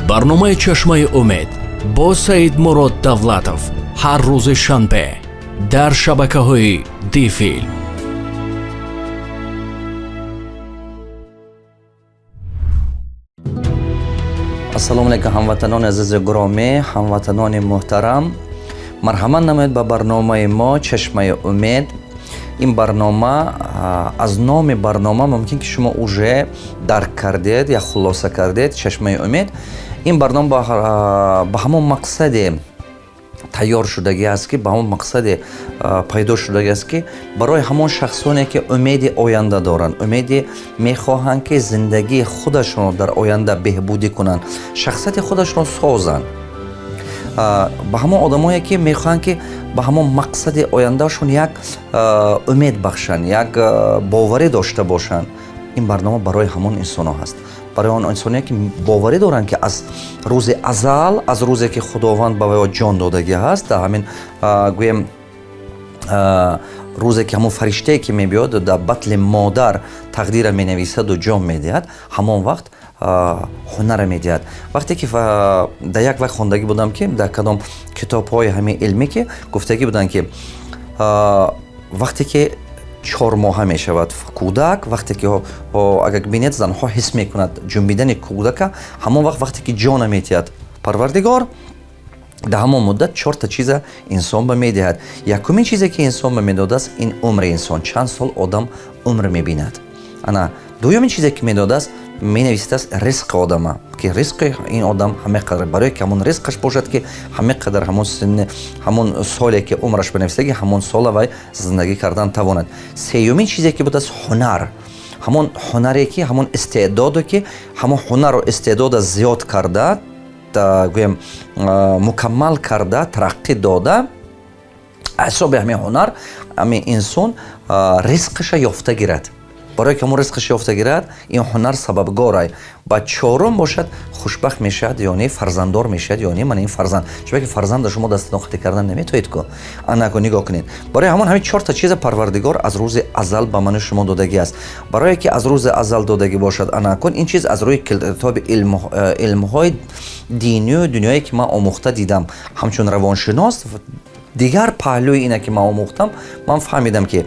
Барномаи «Чашмаи умед» бо Саидмурод Давлатов ҳар рӯзи шанбе дар шабакаҳои Дифилм. Ассалому алайкум, ҳамватанони азизи гиромӣ, ҳамватанони муҳтарам. Марҳамат намоед ба барномаи мо «Чашмаи умед». Ин барнома, аз номи барнома мумкин ки шумо уже дарк кардед я хулоса кардед. «Чашмаи умед», ин барнома ба ҳамон мақсаде тайёр шудагӣ аст ки, ба ҳамон мақсаде пайдо шудагӣ аст, ки барои ҳамон шахсоне, ки умеди оянда доранд, умеди мехоҳанд, ки зиндагии худашонро дар оянда беҳбудӣ кунанд, шахсияти худашонро созанд, ба ҳамон одамое, ки мехоҳанд, ки ба ҳамон мақсади ояндаашон як умед бахшанд, як боварӣ дошта бошанд. Ин барнома барои ҳамон инсонҳо ҳаст, барои он инсоне, ки боварӣ доранд, ки аз рӯзи азал, аз рӯзе ки Худованд ба ваё ҷон додагӣ ҳаст, дар ҳамин, гӯем, рӯзе ки ҳамон фариштае, ки мебиёд, дар батли модар тақдира менависаду ҷон медиҳад, ҳамон вақт ҳунара медиҳад. Вақте ки дар як вақт хондагӣ будам, ки дар кадом китобҳои ҳамин илмӣ ки гуфтагӣ буданд, ки вақте ки 4 моҳа мешавад кӯдак, вақте ки, агар бинед, занҳо ҳис мекунад ҷунбидани кӯдака, ҳамон вақт, вақте ки ҷона метиҳад Парвардигор, дар ҳамон муддат чорта чиза инсон ба медиҳад. Якумин чизе, ки инсон ба медодааст, ин умри инсон, чанд сол одам умр мебинад. Ана дуюмин чизе, ки медодааст, менависидааст ризқи одама, ки ризқи ин одам ҳама қадар, барое ки ҳамон ризқаш бошад, ки ҳама қадар ҳамон синни, ҳамон соле, ки умраш бинависаги, ҳамон сола вай зиндагӣ кардан тавонад. Сеюмин чизе, ки будааст, ҳунар, ҳамон ҳунаре, ки ҳамон истеъдоде, ки ҳамон ҳунару истеъдода зиёд карда, гӯем, мукаммал карда, тараққӣ дода, ҳисоби ҳамин ҳунар ҳамин инсон ризқаша ёфта гирад. Барое ки ҳамон ризқаш ёфта гирад, ин ҳунар сабабгорай. Ба чорум бошад, хушбахт мешавад ё не, фарзанддор мешавад ё не. Мана ин фарзанд, чунки фарзанда шумо дастноқатӣ кардан наметавоед ку. Анаку нигоҳ кунед, барои ҳамон ҳамин чорта чиза Парвардигор аз рӯзи азал ба ману шумо додагӣ аст. Барое ки аз рӯзи азал додагӣ бошад, анакун ин чиз аз рӯи китоби илмҳои динию дунёе, ки ман омӯхта дидам ҳамчун равоншинос, дигар паҳлӯи ина, ки ман омӯхтам, ман фаҳмидам, ки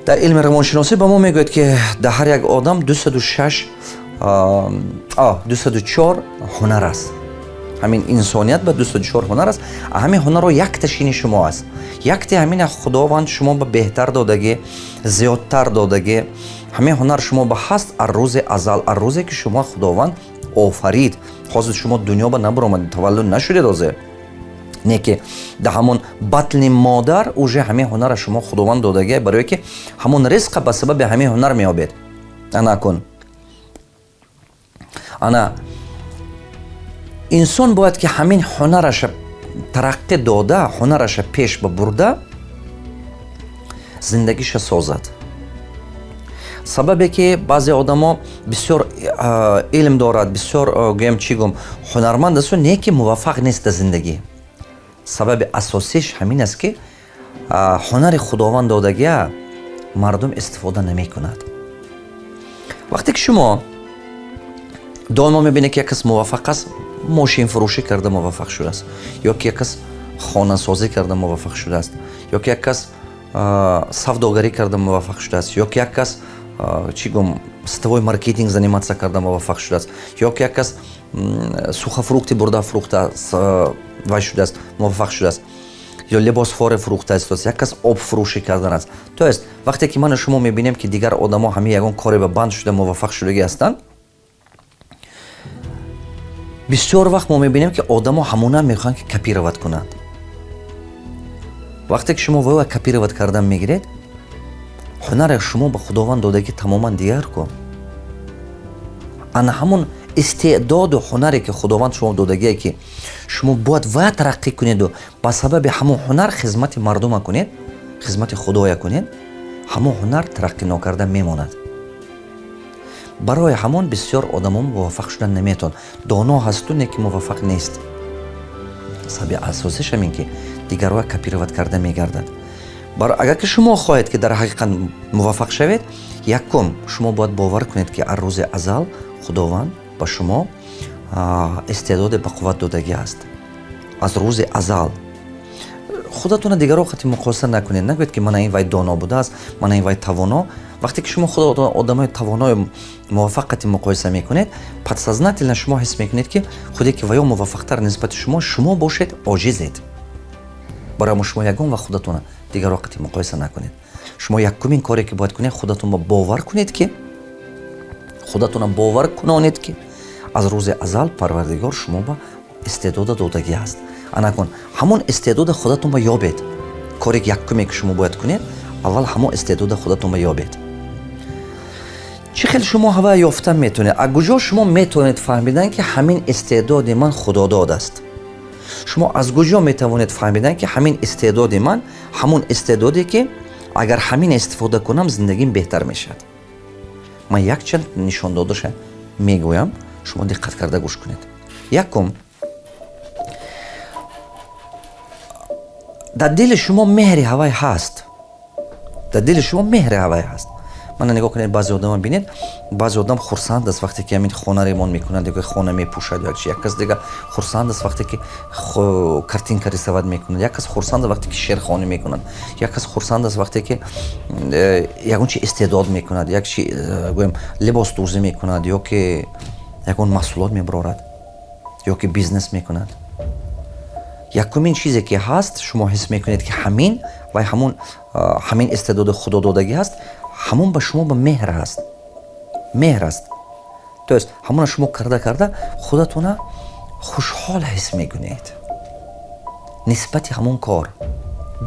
дар илми равоншиносӣ ба мо мегӯяд, ки дар ҳар як одам 206, 204 ҳунар аст. Ҳамин инсоният ба 204 ҳунар аст. Ҳамин ҳунарро якташини шумо аст, якте ҳамина Худованд шумо ба беҳтар додагӣ, зиёдтар додагӣ. Ҳамин ҳунар шумо ба ҳаст аз рӯзи азал, аз рӯзе ки шумо Худованд офарид. Ҳозир шумо дунё ба набаромадед, таваллуд нашудед ҳозир, не ки дар ҳамон батни модар уже ҳамин ҳунара шумо Худованд додагия, барое ки ҳамон ризқа ба сабаби ҳамин ҳунар меёбед. Анакун ана инсон бояд ки ҳамин ҳунараша тараққӣ дода, ҳунараша пеш ба бурда, зиндагиша созад. Сабабе ки баъзе одамо бисёр илм дорад, бисёр, гӯям, чӣ гум, ҳунарманд асту, не ки муваффақ нест дар зиндагӣ, сабаби асосиш ҳамин аст, ки ҳунари Худованд додагия мардум истифода намекунад. Вақте ки шумо доимо мебинед, ки як кас муваффақ аст, мошинфурӯшӣ карда муваффақ шудааст, ё ки як кас хонасозӣ карда муваффақ шудааст, ё ки як кас савдогарӣ карда муваффақ шудааст, ё ки як кас, чӣ гум, сетевой маркетинг заниматься карда муваффақ шудааст, ё ки як кас сухофрукты бурда фурӯхта вай шудааст, муваффақ шудааст, ё либосфоре фурӯхта истодааст, як кас обфурӯшӣ кардан аст. То есть вақте ки ману шумо мебинем, ки дигар одамо ҳамин ягон коре ба банд шуда муваффақ шудагӣ ҳастанд, бисёр вақт мо мебинем, ки одамо ҳамона мехоҳанд, ки копировать кунанд. Вақте ки шумо вайва копировать кардан мегиред, ҳунаре шумо ба Худованд додагӣ тамоман дигар ку. Ана ҳамон истеъдоду ҳунаре, ки Худованд шумо додагие, ки шумо бояд ва тараққӣ кунеду ба сабаби ҳамон ҳунар хизмати мардума кунед, хизмати Худоя кунед, ҳамон ҳунар тараққӣ нокарда мемонад. Барои ҳамон бисёр одамон муваффақ шудан наметавонад. Доно ҳасту, не ки муваффақ нест. Сабаби асосиш ҳамин, ки дигарро копировать карда мегардад. Агар ки шумо хоҳед, ки дар ҳақиқат муваффақ шавед, якум, шумо бояд бовар кунед, ки аз рӯзи азал Худованд ба шумо Истеъдоде ба қувват додагӣ аст аз рӯзи азал. Худатона дигарро қати муқоиса накунед. Нагӯед, ки мана ин вай доно будааст, мана ин вай тавоно. Вақте ки шумо худ одамои тавонои муваффақ қати муқоиса мекунед, подсознательно шумо ҳис мекунед, ки худе ки ваё муваффақтар нисбати шумо, шумо бошед оҷизед. Барои шумо ягон вақт худатона дигарро қати муқоиса накунед. Шумо якумин коре, ки бояд кунед, худатонро бовар кунед, ки худатона бовар кунонед, ки аз рӯзи азал Парвардигор шумо ба истеъдода додагӣ аст. Анакун ҳамон истеъдода худатон ба ёбед. Коре якуме, ки шумо бояд кунед, аввал ҳамон истеъдода худатон ба ёбед. Чӣ хел шумо ҳава ёфта метавонед? Аз куҷо шумо метавонед фаҳмидан, ки ҳамин истеъдоди ман худодод аст? Шумо аз куҷо метавонед фаҳмидан, ки ҳамин истеъдоди ман ҳамон истеъдоде, ки агар ҳамин истифода кунам, зиндагим беҳтар мешавад? Ман якчанд нишондодаша мегӯям, шумо диққат карда гӯш кунед. Якум, дар дили шумо меҳри ҳавай ҳаст. Дар дили шумо меҳри ҳавай ҳаст. Мана нигоҳ кунед, баъзе одама бинед. Баъзе одам хурсанд аст, вақте ки ҳамин хона ремонт мекунад ё хона мепӯшад ё чи. Як кас дига хурсанд аст, вақте ки картинка рисовать мекунад. Як кас хурсанд аст, вақте ки шеърхонӣ мекунад. Як кас хурсанд аст, вақте ки ягон чи истеъдод мекунад, як чи, гӯем, либосдӯзӣ мекунад ё ки ягон маҳсулот мебарорад ё ки бизнес мекунад. Якумин чизе, ки ҳаст, шумо ҳис мекунед, ки ҳамин вай ҳамун ҳамин истеъдоди худододагӣ ҳаст. Ҳамон ба шумо ба меҳр ҳаст, меҳр аст. То есть ҳамона шумо карда карда худатона хушҳол ҳис мекунед нисбати ҳамон кор.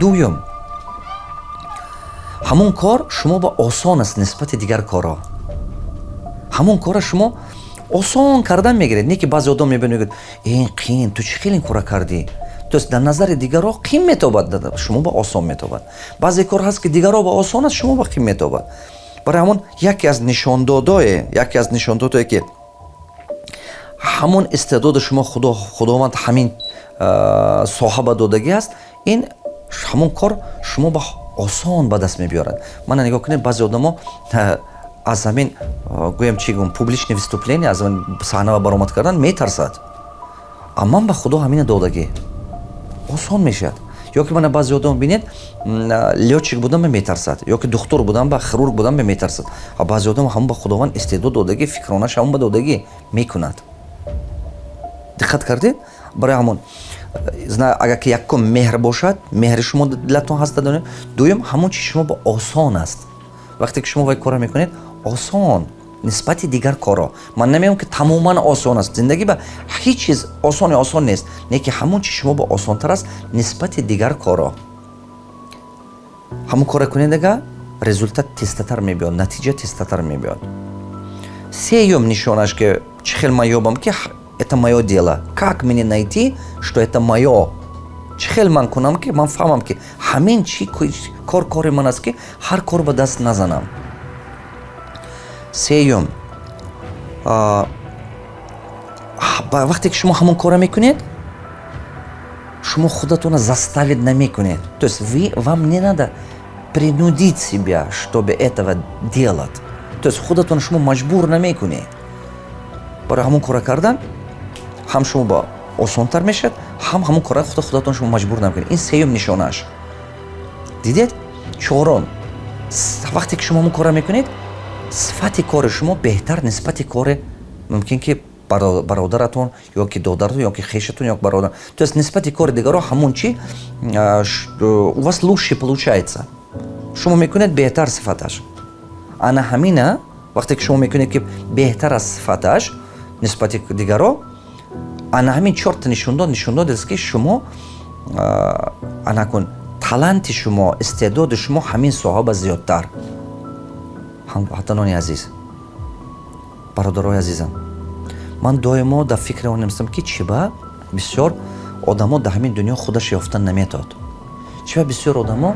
Дуюм, ҳамон кор шумо ба осон аст нисбати дигар корҳо. Ҳамон кора шумо осон кардан мегиред. Не ки баъзе одам мебинад, мегӯяд: «Ин қиин, ту чӣ хел ин кора кардӣ?» То есть дар назари дигарро қин метобад, шумо ба осон метобад. Баъзе кор ҳаст, ки дигарро ба осон аст, шумо ба қин метобад. Барои ҳамон яке аз нишондодое, ки ҳамон истеъдоди шумо Худованд ҳамин соҳа ба додагӣ аст, ин ҳамон кор шумо ба осон ба даст мебиёрад. Мана нигоҳ кунед, баъзе одамо аз ҳамин, гӯям, чӣ гӯм, публичное выступление, аз ҳамин саҳна баромад кардан метарсад. А ман ба Худо ҳамина додагӣ, осон мешавад. Ё ки мана баъзе одам бинед, лётчик будан ба метарсад, ё ки духтур будан ба, хирург будан ба метарсад. А баъзе одам ҳамон ба Худованд истеъдод додагӣ, фикронаш ҳамон ба додагӣ, мекунад. Диққат кардед? Барои ҳамон, агар ки якум меҳр бошад, меҳри шумо дилатон ҳаст, дуюм, ҳамон чи шумо ба осон аст. Вақте ки шумо вай кора мекунед, осон нисбати дигар корҳо. Ман намегӯям, ки тамоман осон аст. Зиндагӣ ба ҳеҷ чиз осоне осон нест, не ки ҳамон чи шумо ба осонтар аст нисбати дигар корҳо, ҳамон кора кунед, ага результат тезтатар мебиёд, натиҷа тезтатар мебиёд. Сеюм нишонаш, ки чӣ хел ман ёбам, ки это моё дело? Как мне найти, что это моё? Чӣ хел ман кунам, ки ман фаҳмам, ки ҳамин чи кор кори ман аст, ки ҳар кор ба даст назанам? Сеюм, вақте ки шумо ҳамон кора мекунед, шумо худатонро заставить намекунед. То есть вы вам не надо принудить себя, чтобы этого делать. То есть худатонро шумо маҷбур намекунед. Барои ҳамон кора кардан ҳам шумо ба осонтар мешавад, ҳам ҳамон кора худатон шумо маҷбур намекунед. Ин сеюм нишонааш. Дидед? Чорум, вақте ки шумо ҳамон кора мекунед, сифати кори шумо беҳтар нисбати кори мумкин ки бародаратон ё ки додаратон, ё ки хешатон, ё бародар. То есть нисбати кори дигаро ҳамон чи у вас лучше получается, шумо мекунед беҳтар сифаташ. Ана ҳамина вақте ки шумо мекунед, ки беҳтар аст сифаташ нисбати дигаро, ана ҳамин чорта нишондод нишондод аст, ки шумо, ана кун, таланти шумо, истеъдоди шумо ҳамин соҳа ба зиёдтар. Ҳамватанони азиз, бародарои азизам, ман доимо дар фикри он ҳастам, ки чӣ ба бисёр одамо дар ҳамин дунё худаш ёфтан наметод, чӣ ба бисёр одамо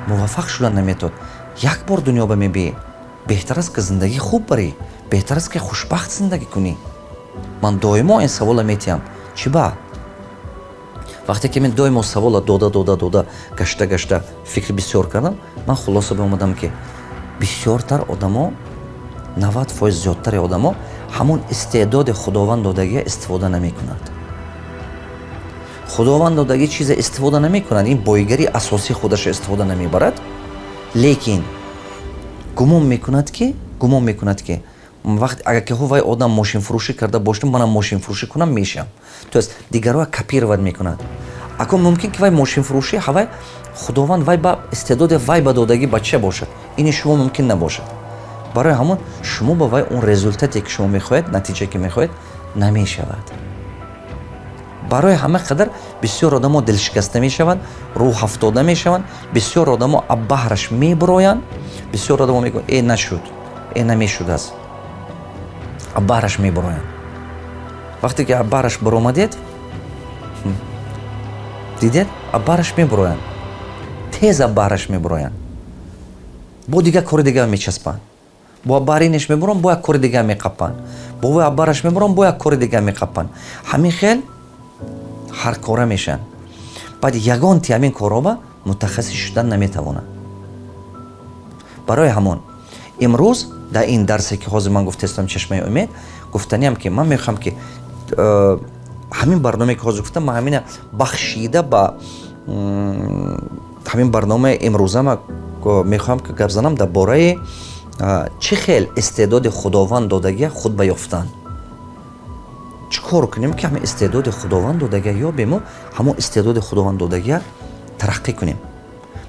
муваффақ шудан наметод. Як бор дунё ба мебиӣ, беҳтар аст, ки зиндагӣ хуб барӣ, беҳтар аст, ки хушбахт зиндагӣ кунӣ. Ман доимо ин савола метиҳам: чӣ ба? Вақте ки мен доимо савола дода дода дода, гашта гашта, фикри бисёр кардам, ман хулоса ба омадам, ки бисёртар одамо, 90% зиёдтари одамо Ҳамон истеъдоди Худованд додагия истифода намекунад. Худованд додагӣ чиза истифода намекунад, ин боигарии асосии худаша истифода намебарад, лекин гумон мекунад, ки вақт агар ки вай одам мошинфурӯшӣ карда бошад, манам мошинфурӯшӣ кунам, мешам. То есть дигарро копировать мекунад. Акун мумкин ки вай мошинфурӯшӣ ҳавай Худованд вай ба истеъдоди вай ба додагӣ бача бошад, ини шумо мумкин набошад. Барои ҳамон шумо ба вай он результат е ки шумо мехоҳед, натиҷае ки мехоҳед, намешавад. Барои ҳама қадар бисёр одамо дилшикаста мешаванд, рӯҳафтода мешаванд, бисёр одамо аббаҳраш мебуроянд. Бисёр одамо мегӯянд: «Э, нашуд, э, намешудааст», аббаҳраш мебуроянд. Вақте ки аббаҳраш баромадед, дидед, аббаҳраш мебуроянд, тез аббаҳраш мебуроянд, бо дигар кори дигар мечаспанд. Бо аббаҳринеш мебуранд, бо як кори дигар меқаппанд, бо вой аббаҳраш мебуранд, бо як кори дигар меқаппанд. Ҳамин хел ҳар кора мешаванд. Баъд ягонти ҳамин корҳоба мутахассис шудан наметавонанд. Барои ҳамон имрӯз дар ин дарсе, ки ҳозир ман гуфтаистам, «Чашмаи умед», гуфтаниам, ки ман мехоҳам, ки ҳамин барномае, ки ҳозир гуфтам, ман ҳамина бахшида ба ҳамин барномаи имрӯза ма мехоҳам, ки гап занам дар бораи чӣ хел истеъдоди Худованд додагия худ ба ёфтан, чӣ кор кунем, ки ҳамин истеъдоди Худованд додагия ёбему ҳамон истеъдоди Худованд додагия тараққӣ кунем.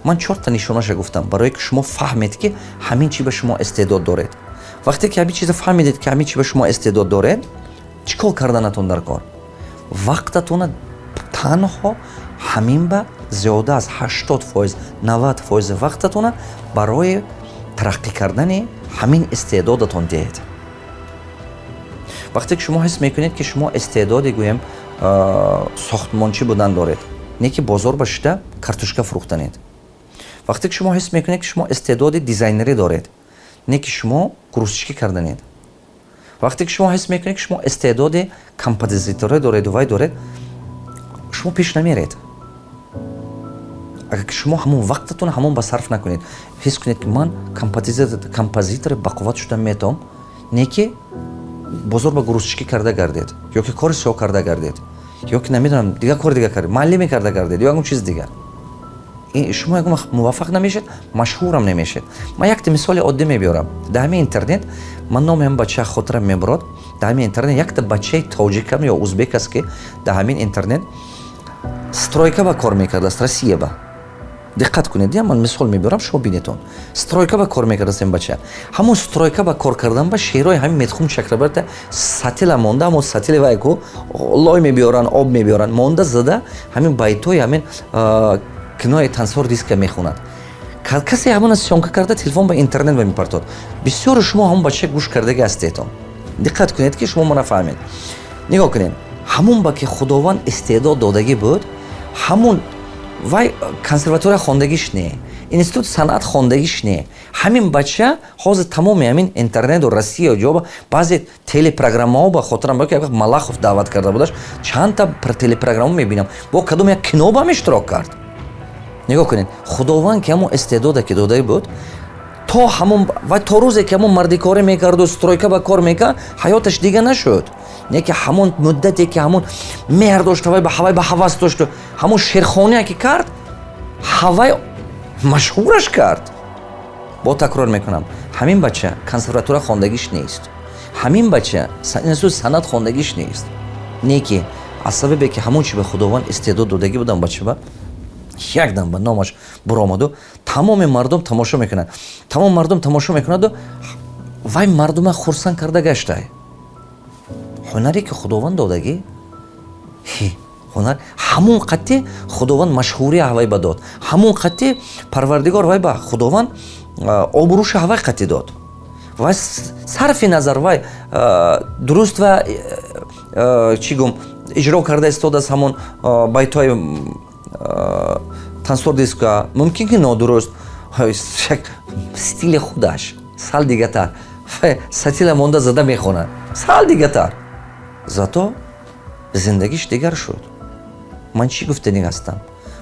Ман чорта нишонаша гуфтам, барое ки шумо фаҳмед, ки ҳамин чи ба шумо истеъдод доред. Вақте ки ҳамин чиза фаҳмидед, ки ҳамин чи ба шумо истеъдод доред, чӣ кор карданатон дар кор? Вақтатона танҳо ҳамин ба зиёда аз 80%, 90% вақтатона барои тараққӣ кардани ҳамин истеъдодатон диҳед. Вақте ки шумо ҳис мекунед, ки шумо истеъдоди, гӯем, сохтмончӣ будан доред, не ки бозор ба шида картошка фурӯхтанед. Вақте ки шумо ҳис мекунед, ки шумо истеъдоди дизайнерӣ доред, не ки шумо грузчикӣ карданед. Вақте ки шумо ҳис мекунед, ки шумо истеъдоди композиторӣ дореду вай доред, шумо пеш намеред, агар ки шумо ҳамон вақтатон ҳамон ба сарф накунед. Ҳис кунед, ки ман композитори бақувват шуда метавом, не ки бозор ба грузчикӣ карда гардед ё ки кори сиёҳ карда гардед, ё ки, намедонам, дигар кори дигар кардед, муаллиме карда гардед ё ягон чиз дигар, шумо ягон вақт муваффақ намешед, машҳурам намешед. Ман якта мисоли оддӣ мебиёрам. Дар ҳамин интернет, ман номи ҳамин бача хотирам мебурод, дар ҳамин интернет якта бачаи тоҷикам ё узбек аст, ки дар ҳамин интернет стройка ба кор мекардааст, Россия ба. Диққат кунед, я ман мисол мебиёрам, шумо бинетон. Стройка ба кор мекардааст ин бача. Ҳамон стройка ба кор кардан ба шеърои ҳамин Митхун Чакрабарта сатила монда, ҳамон сатили вай ку лой мебиёранд, об мебиёранд, монда зада, ҳамин байтои ҳамин кинои «Тансор диска» мехонад. Касе ҳамона съёмка карда, телефон ба интернет ба мепартод. Бисёри шумо ҳамон бача гӯш кардаги ҳастетон. Диққат кунед, ки шумо мана фаҳмед. Нигоҳ кунед, ҳамон ба ки Худованд истеъдод додагӣ буд, ҳамон вай консерватория хондагиш не, институт санъат хондагиш не. Ҳамин бача ҳозир тамоми ҳамин интернету Россия ҷоба, баъзе телепрограммаҳо, ба хотирам ки як Малахов даъват карда будаш, чандта телепрограмма мебинам, бо кадом як кино ба ҳам иштирок кард. Нигоҳ кунед, Худованд ки ҳамон истеъдоде ки додагӣ буд, то ҳамон вай, то рӯзе ки ҳамон мардикорӣ мекарду стройка ба кор мекард, ҳаёташ дига нашуд. Не ки ҳамон муддате ки ҳамон меҳр дошт, ҳавай ба ҳавай ба ҳавас дошту ҳамон шерхония ки кард, ҳавай машҳураш кард. Бо такрор мекунам, ҳамин бача консерватория хондагиш нест, ҳамин бача институт санъат хондагиш нест, не ки аз сабабе ки ҳамон чи ба Худованд истеъдод додагӣ будам, бача ба якдам ба номаш буромаду тамоми мардум тамошо мекунад, тамоми мардум тамошо мекунаду вай мардума хурсанд карда гаштай. Ҳунаре ки Худованд додагӣ, ҳунар, ҳамон қатъи Худованд машҳурия ҳавай ба дод, ҳамон қатъи Парвардигор вай ба Худованд обрӯша ҳавай қатъи дод. Вай сарфи назар вай дуруст ва чӣ гум иҷро карда истодааст ҳамон байтҳои «Тансор диска», мумкин ки нодуруст, стили худаш сал дигатар, сатила монда зада мехонад сал дигатар, зато зиндагиш дигар шуд. Ман чӣ гуфтанӣ ҳастам?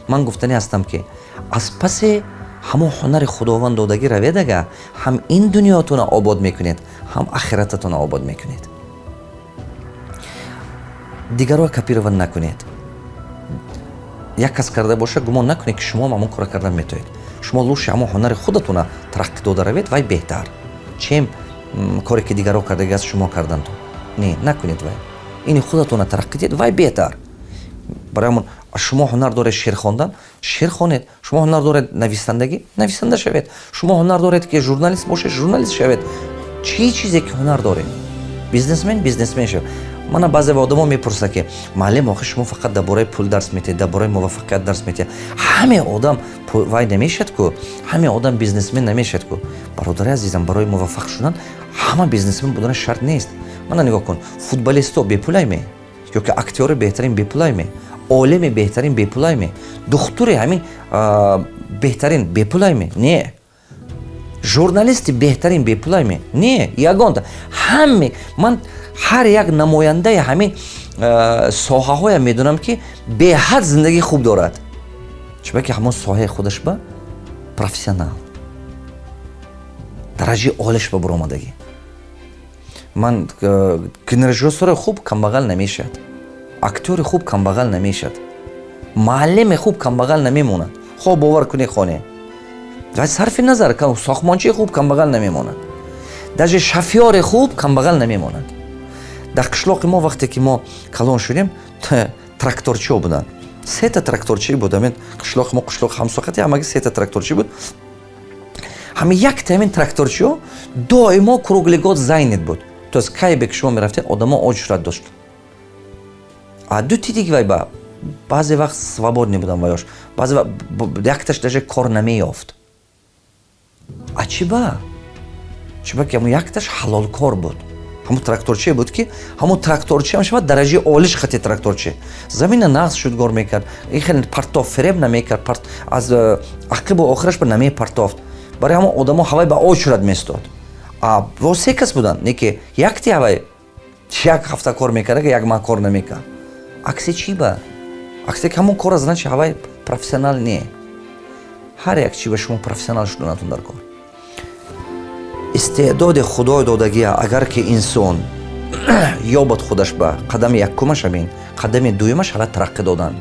Ман гуфтанӣ ҳастам, ки аз пасе ҳамон ҳунари Худованд додагӣ раведага, ҳам ин дунётона обод мекунед, ҳам ахирататона обод мекунед. Дигарро копировать накунед. Як кас карда боша, гумон накунед, ки шумо ҳамон кора кардан метавонед. Шумо лучше ҳамон ҳунари худатона тараққӣ дода равед, вай беҳтар, чем коре ки дигарро кардаги аст, шумо кардантон. Не, накунед. Вай ини худатона тараққӣ диҳед, вай беҳтар. Барои ҳамон, шумо ҳунар доред шеър хондан, шеър хонед. Шумо ҳунар доред нависандагӣ, нависанда шавед. Шумо ҳунар доред, ки журналист бошед, журналист шавед. Чӣ чизе ки ҳунар доред, бизнесмен, бизнесмен шавед. Мана баъзе одамо мепурсад, ки муаллим, охир шумо фақат дар бораи пул дарс метиҳед, дар бораи муваффақият дарс метиҳед. Ҳаме одам вай намешавад ку, ҳаме одам бизнесмен намешавад ку. Бародари азизам, барои муваффақ шудан ҳама бизнесмен будани шарт нест. Мана нигоҳ кун, футболисто бепулайме ё ки актёри беҳтарин бепулайме, олими беҳтарин бепулайме, духтури ҳамин беҳтарин бепулайме? Не. Журналисти беҳтарин бепулайме? Не. Ягонта ҳаме ман ҳар як намояндаи ҳамин соҳаҳоям медонам, ки беҳад зиндагии хуб дорад, чунки ҳамон соҳаи худаш ба профессионал дараҷаи олиш ба буромадагӣ. Ман кинорежиссёри хуб камбағал намешавад, актёри хуб камбағал намешавад, муаллими хуб камбағал намемонад. Хоб бовар кунӣ, хоне ва сарфи назар, сохтмончии хуб камбағал намемонад, даже шофёри хуб камбағал намемонад. Дар қишлоқи мо, вақте ки мо калон шудем, тракторчиҳо буданд. Сета тракторчӣ буд ҳамин қишлоқи мо, қишлоқи ҳамсоқати, ҳамаги сета тракторчӣ буд. Ҳамин якта ҳамин тракторчиҳо доимо круглый год занят буд, то есть кайбе ки шумо мерафтед, одамо очередь дошт. А ду тиги вай ба баъзе вақт свободный будам ваёш, баъзе вақт якташ даже кор намеёфт. А чӣ ба? Чӣ ба ки ҳамун якташ ҳалолкор буд, ҳамун тракторчие буд, ки ҳамун тракторчиам шавад дараҷаи олиш хати тракторчи, замина нағз шудгор мекард, ин хеле партоф фиреб намекард, аз ақибу охираш ба намепартофт. Барои ҳамон одамо ҳавай ба очередь местод. А во се кас буданд, не ки якти ҳавай як ҳафта кор мекард, як маҳ кор намекард. Аксе чӣ ба? Аксе ки ҳамон кора, значит, ҳавай профессионал не. Ҳар як чӣ ба шумо профессионал шуданатон дар кор. Истеъдоди худой додагия агар ки инсон ёбад худаш ба, қадами якумаш ҳамин, қадами дуюмаш ҳава тараққӣ додан.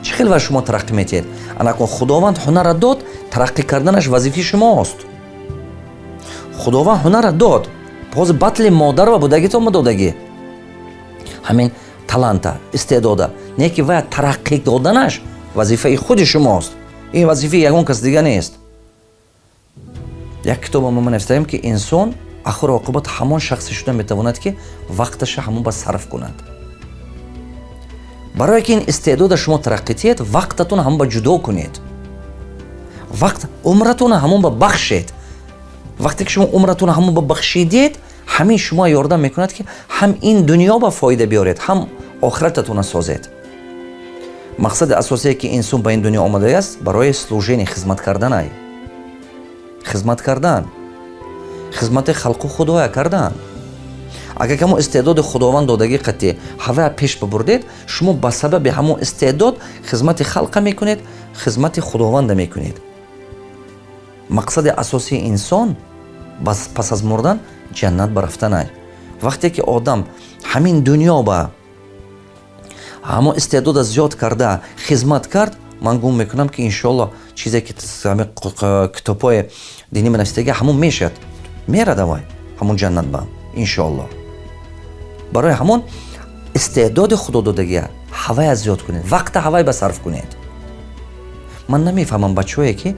Чӣ хел ва шумо тараққӣ метиҳед? Анакун Худованд ҳунара дод, тараққӣ карданаш вазифаи шумост. Худованд ҳунара дод, ҳозир батли модар ва будагитон ма додагӣ ҳамин таланта, истеъдода, не ки вая тараққӣ доданаш вазифаи худи шумост. Ин вазифаи ягон кас дига нест. Як китоба мо навиштаем, ки инсон ахиру оқибат ҳамон шахсе шуда метавонад, ки вақташа ҳамон ба сарф кунад. Барое ки ин истеъдода шумо тараққӣ тиҳед, вақтатон ҳамон ба ҷудо кунед, вақт умратона ҳамон ба бахшед. Вақте ки шумо умратона ҳамон ба бахшидед, ҳамин шумо ёрдам мекунад, ки ҳам ин дунё ба фоида биёред, ҳам охирататона созед. Мақсади асосие, ки инсон ба ин дунё омадааст, барои служение, хизмат карданай, хизмат кардан, хизмати халқу худоя кардан. Агар ҳамон истеъдоди Худованд додагӣ қатъи ҳавая пеш бибурдед, шумо ба сабаби ҳамон истеъдод хизмати халқа мекунед, хизмати Худованда мекунед. Мақсади асосии инсон пас аз мурдан ҷаннат ба рафтанай. Вақте ки одам ҳамин дунё ба ҳамон истеъдода зиёд карда хизмат кард, ман гумон мекунам, ки иншоалло чизе ки китобҳои динӣ менависдага, ҳамон мешавад, мерада вай ҳамон ҷаннат ба, иншоалло. Барои ҳамон истеъдоди худододагия ҳавая зиёд кунед, вақта ҳавай ба сарф кунед. Ман намефаҳмам бачаҳое, ки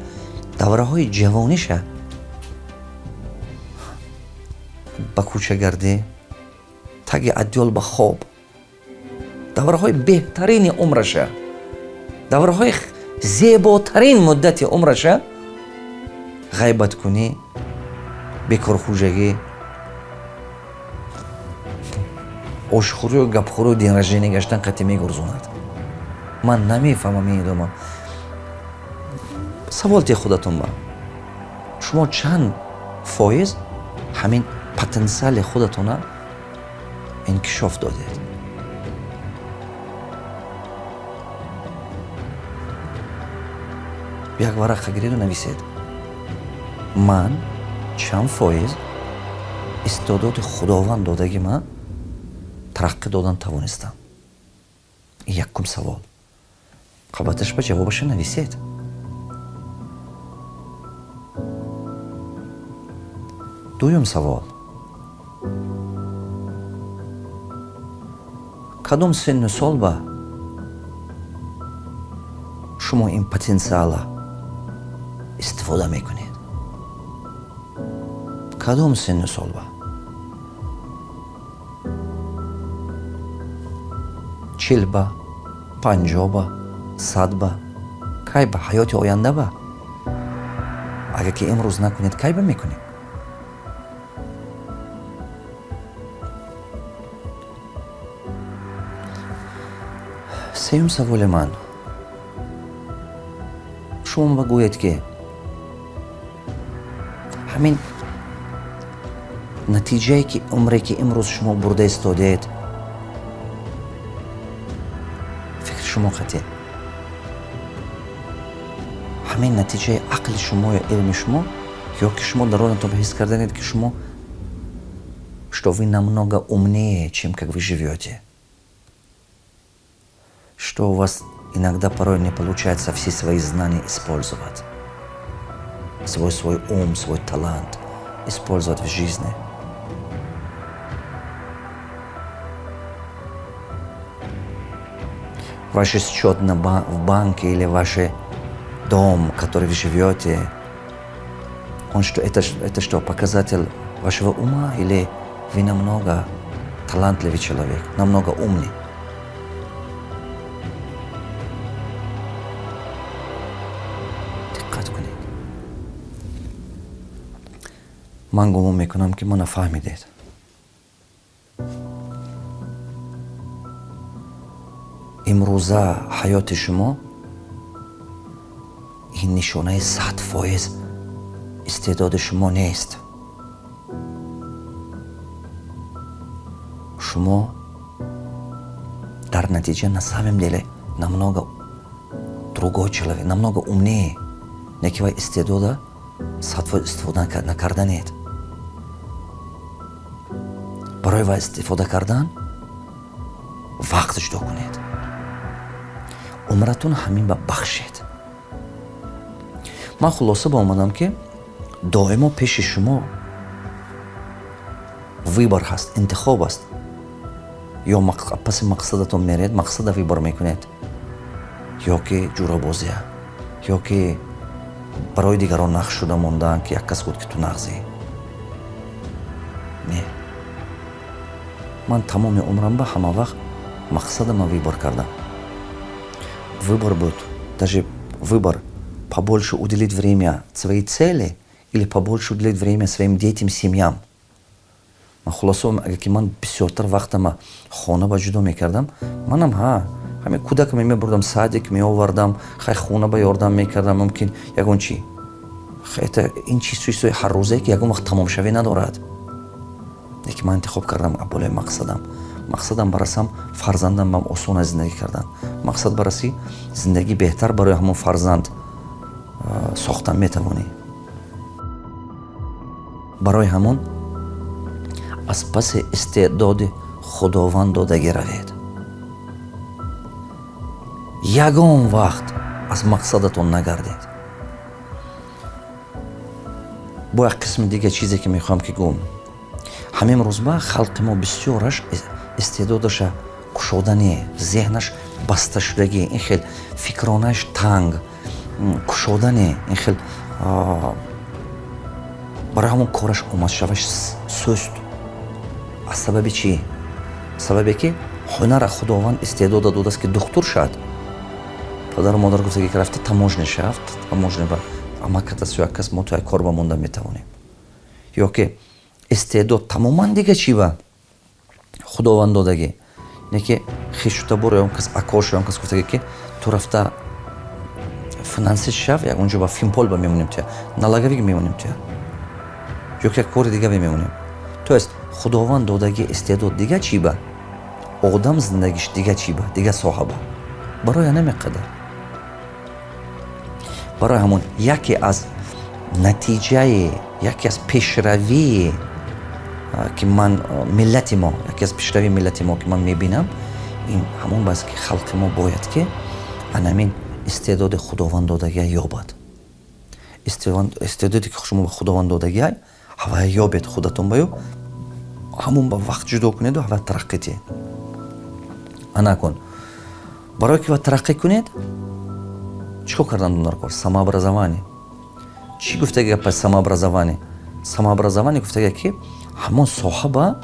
давраҳои ҷавониша ба кӯчагардӣ, таги адёл ба хоб, давраҳои беҳтарини умраша, давраҳои зеботарин муддати умраша ғайбаткунӣ, бекорхӯҷагӣ, ошхӯрию гапхӯрию день рождения гаштан қатъи мегурзонад. Ман намефаҳмам ин идома. Савол те худатон ба: шумо чанд фоиз ҳамин потенсиали худатона инкишоф додед? Як варақа гиреду нависед: ман чанд фоиз истеъдоди Худованд додагӣ ман тараққӣ додан тавонистам? Ин якум савол. Қабаташ ба ҷавобаша нависед. Дуюм савол: кадом синну сол ба шумо ин потенсиала истифода мекунед? Кадом синну сол ба? 40 ба, 50 ба, 100 ба, кай ба? Ҳаёти оянда ба? Агар ки имрӯз накунед, кай ба мекунед? Сеюм саволи ман: шумо ба гӯед, ки ҳамин натиҷае, ки умре, ки имрӯз шумо бурда истодед, фикри шумо қатъӣ, ҳамин натиҷаи ақли шумо ё илми шумо, ё ки шумо дар онатон ҳис карданед, ки шумо, что вы намного умнее, чем как вы живете, что у вас иногда порой не получается все свои знания использовать, свой ум, свой талант использовать в жизни. Ваш счет в банке или ваш дом, который вы живете, он что, это что, показатель вашего ума, или вы намного талантливый человек, намного умный? Диққат кунед. Ман гумон мекунам, ки мана фаҳмидед. Имрӯза ҳаёти шумо ин нишонаи 100% истеъдоди шумо нест. Шумо дар натиҷа на самом деле намного другой человек, намного умнее, не ки вай истеъдода 100% истифода накарданед. Барои вай истифода кардан вақт ҷудо кунед, умратон ҳамин ба бахшед. Ман хулоса ба омадам, ки доимо пеши шумо выбор ҳаст, интихоб аст: ё паси мақсадатон меред, мақсада выбор мекунед, ё ки ҷурабозия, ё ки барои дигарон нақш шуда мондаан, ки як кас гуфт, ки ту нағзӣ. Не, ман тамоми умрам ба ҳама вақт мақсадама выбор кардам. Выбор буд, даже выбор: побольше уделить время своей цели или побольше уделить время своим детям, семьям. Ман хулосо, агар ки ман бисёртар вақтама хона ба ҷудо мекардам, манам ҳа ҳамин кӯдакаме мебурдам садик, меовардам, хай, хона ба ёрдам мекардам, мумкин ягон чи. Это ин чизҳои ҳаррӯзае, ки ягон вақт тамомшавӣ надорад. Лекин ман интихоб кардам болои мақсадам. Мақсадам барасам, фарзандам бам осон аз зиндагӣ кардан. Мақсад барасӣ, зиндагӣ беҳтар барои ҳамон фарзанд сохтан метавонӣ. Барои ҳамон аз паси истеъдоди Худованд додагӣ равед. Ягон вақт аз мақсадатон нагардед. Бо як қисми дига чизе, ки мехоҳам ки гӯм: ҳамин рӯзба халқи мо бисёраш истеъдодаша кушодани, зеҳнаш басташудагӣ, ин хел фикронаш танг, кушодани ин хел, барои ҳамон кораш омадшаваш суст. Аз сабаби чӣ? Сабабе ки ҳунара Худованд истеъдода додааст, ки духтур шавад. Падару модар гуфтаги, ки рафта таможня шавд, таможня ба амакат аст ё як кас, мо то як кор ба монда метавонем. Ё ки истеъдод тамоман дига чӣ ба Худованд додагӣ, не ки хешутабор ё он кас, акош ё он кас гуфтаги, ки ту рафта финансист шав, як онҷо ба финпол ба мемонем туя, налоговик мемонем туя, ё ки як кори дига мемонем. То есть Худованд додагӣ истеъдод дига чӣ ба одам, зиндагиш дига чӣ ба, дига соҳа ба. Барои ҳамин қадар, барои ҳамон яке аз натиҷаи, яке аз пешравии ки ман миллати мо, яке аз пешравии миллати мо, ки ман мебинам, Ин ҳамон бас, ки халқи мо бояд, ки анамин истеъдоди Худованд додагия ёбад. Истеъдоде, ки шумо ба Худованд додагиай, ҳавая ёбед худатон баю, ҳамон ба вақт ҷудо кунеду ҳава тараққӣ диҳед. Ана кун, барое ки ва тараққӣ кунед, чӣ кор кардан дар кор? Самообразование. Чӣ гуфтаги гапа самообразование? Самообразование гуфтага, ки ҳамон соҳа ба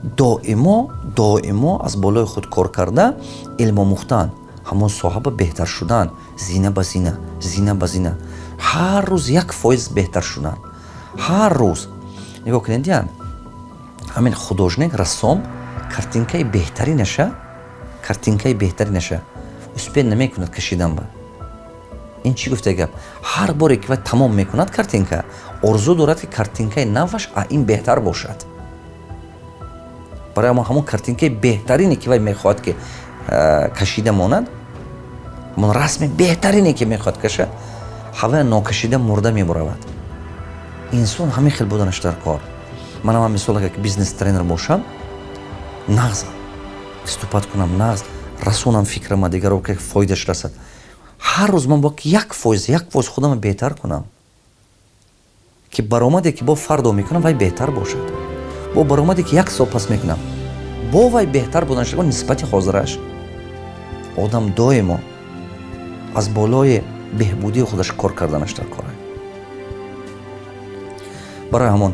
доимо, доимо аз болои худ кор карда, илм омӯхтан, ҳамон соҳа ба беҳтар шудан, зина ба зина, зина ба зина, ҳар рӯз 1% беҳтар шудан. Ҳар рӯз нигоҳ кунед, я ҳамин художник, рассом картинкаи беҳтаринаша, картинкаи беҳтаринаша успеть намекунад кашидан ба. Ин чӣ гуфта гап? Ҳар боре ки вай тамом мекунад картинка, орзу дорад, ки картинкаи наваш а ин беҳтар бошад. Барои ҳамон картинкаи беҳтарине, ки вай мехоҳад, ки кашида монад, ҳамон расми беҳтарине, ки мехоҳад кашад, ҳавая нокашида мурда мебуравад. Инсон ҳамин хел буданаш дар кор. Манам мисол, агар бизнес тренер бошам, нағз выступать кунам, нағз расонам фикрама, дигаро ки фоидаш расад, ҳар рӯз ман бояд 1%, 1% худамро беҳтар кунам, ки баромаде, ки бо фардо мекунам, вай беҳтар бошад, бо баромаде, ки як сол пас мекунам, бо вай беҳтар буданаш нисбати ҳозираш. Одам доимо аз болои беҳбудии худаш кор карданаш дар кора. Барои ҳамон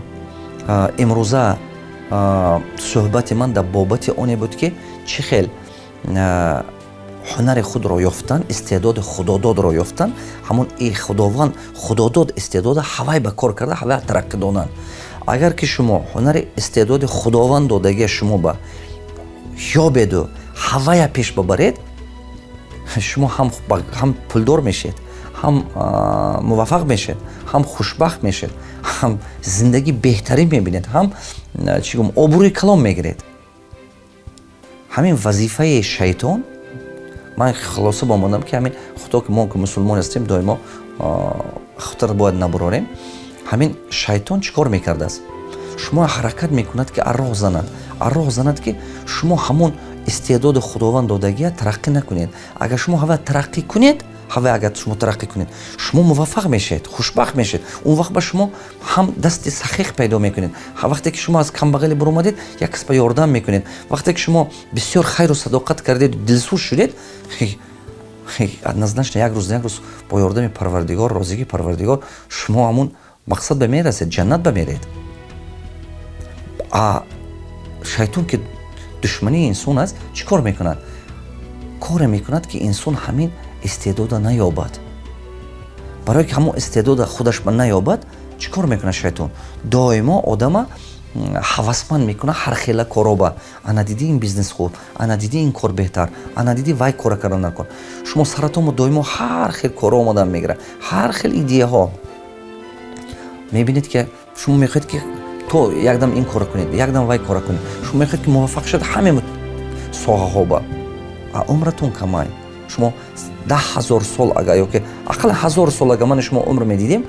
имрӯза суҳбати ман дар бобати оне буд, ки чӣ хел ҳунари худро ёфтан, истеъдоди худододро ёфтан, ҳамон Худованд худодод истеъдода ҳавай ба кор карда, ҳавай тараққӣ додан. Агар ки шумо ҳунари, истеъдоди Худованд додагия шумо ба ёбеду ҳавая пеш бабаред, шумо ҳам пулдор мешед, ҳам муваффақ мешед, ҳам хушбахт мешед, ҳам зиндагӣ беҳтарин мебинед, ҳам, чӣ гум, обрӯи калон мегиред. Ҳамин вазифаи шайтон. Ман хулоса бомондам, ки ҳамин худо, ки мо ки мусулмон ҳастем, доимо худро бояд набурорем. Ҳамин шайтон чӣ кор мекардааст? Шумо ҳаракат мекунад, ки арроҳ занад, арроҳ занад, ки шумо ҳамон истеъдоди Худованд додагия тараққӣ накунед. Агар шумо ҳава тараққӣ кунед, ҳава агар шумо тараққӣ кунед, шумо муваффақ мешавед, хушбахт мешавед. Он вақт ба шумо ҳам дасти сахиҳ пайдо мекунед. Вақте ки шумо аз камбағалӣ буромадед, як кас ба ёрдам мекунед. Вақте ки шумо бисёр хайру садоқат кардед, дилсӯз шудед, однозначно як рӯз, як рӯз бо ёрдами Парвардигор, розигии Парвардигор, шумо ҳамун мақсад ба мерасед, ҷаннат ба меред. А шайтон, ки душмании инсон аст, чӣ кор мекунад? Коре мекунад, ки инсон ҳамин истеъдода наёбад. Барое ки ҳамон истеъдода худаш ба наёбад, чӣ кор мекунад шайтон? Доимо одама ҳавасманд мекунад ҳар хела короба. Ана диди, ин бизнес хуб, ана диди, ин кор беҳтар, ана диди, вай кора кардан накун. Шумо саратонмо доимо ҳар хел коро омадан мегирад, ҳар хел идеяҳо мебинед, ки шумо мехоҳед, ки то якдам ин кора кунед, якдам вай кора кунед. Шумо мехоҳед, ки муваффақ шавед ҳаме соҳаҳо ба, а умратон камай. Шумо 10 000 сол ага ёки ақалла 1000 сол ага мани шумо умр медидем,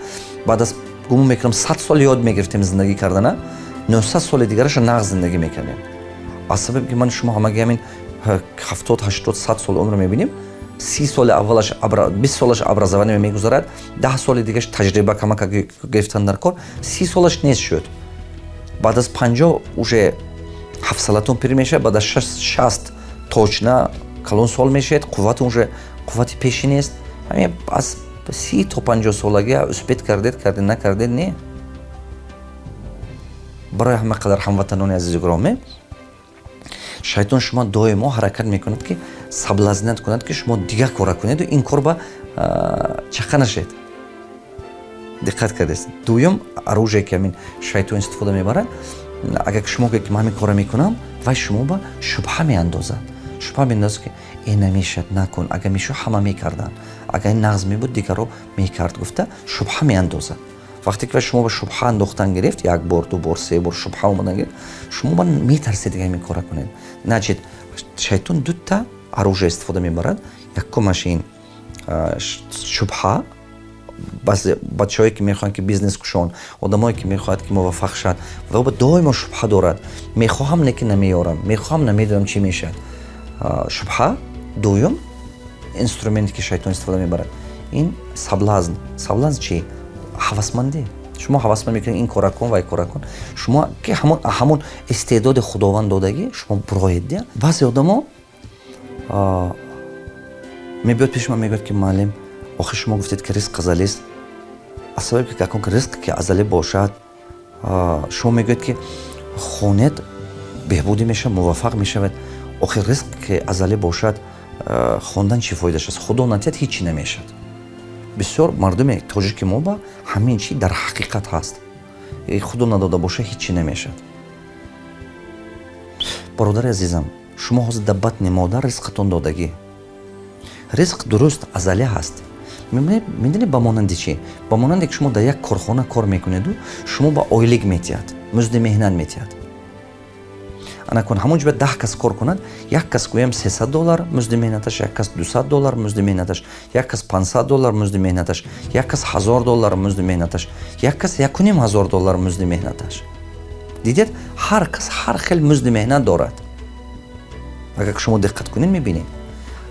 баъд аз, гумон мекунам, 100 сол ёд мегирифтем зиндагӣ кардана, 900 соли дигараша нағз зиндагӣ мекардем. Аз сабаби ки мани шумо ҳамаги ҳамин 70, 80, 100 сол умр мебинем, 30 соли аввалаш, 20 солаш образование мегузарад, 10 соли дигаш таҷриба камака гирифтан дар кор, 30 солаш нест шуд. Баъд аз 50 уже ҳафсалатон пир мешавад, баъд аз 60 точно калон сол мешавед, қувватон уже қуввати пеши нест. Ҳамин аз 30 то 50 солагӣ успеть кардед, кардед, накардед, не. Барои ҳама қадар, ҳамватанони азизу гиромӣ, шайтон шумо доимо ҳаракат мекунад, ки соблазнять кунад, ки шумо дигар кора кунеду ин кор ба чақа нашед. Диққат кардест? Дуюм оружие, ки ҳамин шайтон истифода мебарад: агар шумо гӯед, ки ман ҳамин кора мекунам, вай шумо ба шубҳа меандозад. Шубҳа меандозад, ки э, намешад, накун, агар мешуд, ҳама мекарданд, агар ин нағз мебуд, дигарро мекард, гуфта шубҳа меандозад. Вақте ки шумо ба шубҳа андохтан гирифт, як бор, ду бор, се бор шубҳа омадан гирифт, шумо ба метарсед ҳамин кора кунед. Значит, шайтон дута оружие истифода мебарад. Якумаш ин шубҳа. Баъзе бачаҳое, ки мехоҳанд, ки бизнес кушон, одамое, ки мехоҳад, ки муваффақ шавад, ва доимо шубҳа дорад: мехоҳам, не ки намеёрам, мехоҳам, намедонам, чӣ мешавад. Шубҳа. Дуюм инструменте, ки шайтон истифода мебарад, ин соблазн. Соблазн чи? Ҳавасмандӣ. Шумо ҳавасманд мекунед: ин кора кун, вай кора кун. Шумо ки ҳамон истеъдоди Худованд додагӣ, шумо буроед дия. Баъзе одамо мебиёд пеши ман, мегӯяд, ки: «Муаллим, охир шумо гуфтед, ки ризқ азалист. Аз сабаби ки акун ризқ ки азалӣ бошад, шумо мегӯед, ки хонед, беҳбудӣ мешавад, муваффақ мешавад. Охир ризқ ки азалӣ бошад, хондан чӣ фоидаш аст? Худо натиҳад, ҳеҷ чӣ намешавад». Бисёр мардуми тоҷики мо ба ҳамин чи дар ҳақиқат ҳаст: Худо надода боша, ҳеҷ чӣ намешавад. Бародари азизам, шумо ҳозир дар батни модар ризқатон додагӣ. Ризқ, дуруст, азалӣ ҳаст. Медонед, ба монанди чӣ? Ба монанде ки шумо дар як корхона кор мекунеду шумо ба ойлик метиҳад, музди меҳнат метиҳад. Анакун ҳамон ҷо 10 кас кор кунад, як кас, гӯям, 300 доллар музди меҳнаташ, як кас 200 доллар музди меҳнаташ, як кас 500 доллар музди меҳнаташ, як кас 1000 доллар музди меҳнаташ, як кас 1500 доллар музди меҳнаташ. Дидед, ҳар кас ҳар хел музди меҳнат дорад. Агар шумо диққат кунед, мебинед.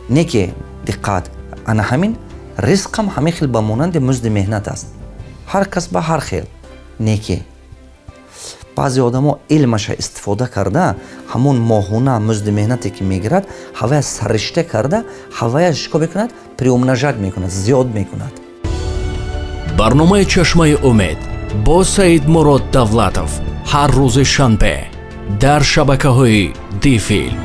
Не ки диққат, ана ҳамин ризқам ҳамин хел ба монанди музди меҳнат аст, ҳар кас ба ҳар хел. Не ки баъзе одамо илмаша истифода карда, ҳамон моҳона музди меҳнате, ки мегирад, ҳавая сарришта карда, ҳавая чикор мекунад? Приумножать мекунад, зиёд мекунад. Барномаи «Чашмаи умед» бо Саидмурод Давлатов ҳар рӯзи шанбе дар шабакаҳои Дифилм.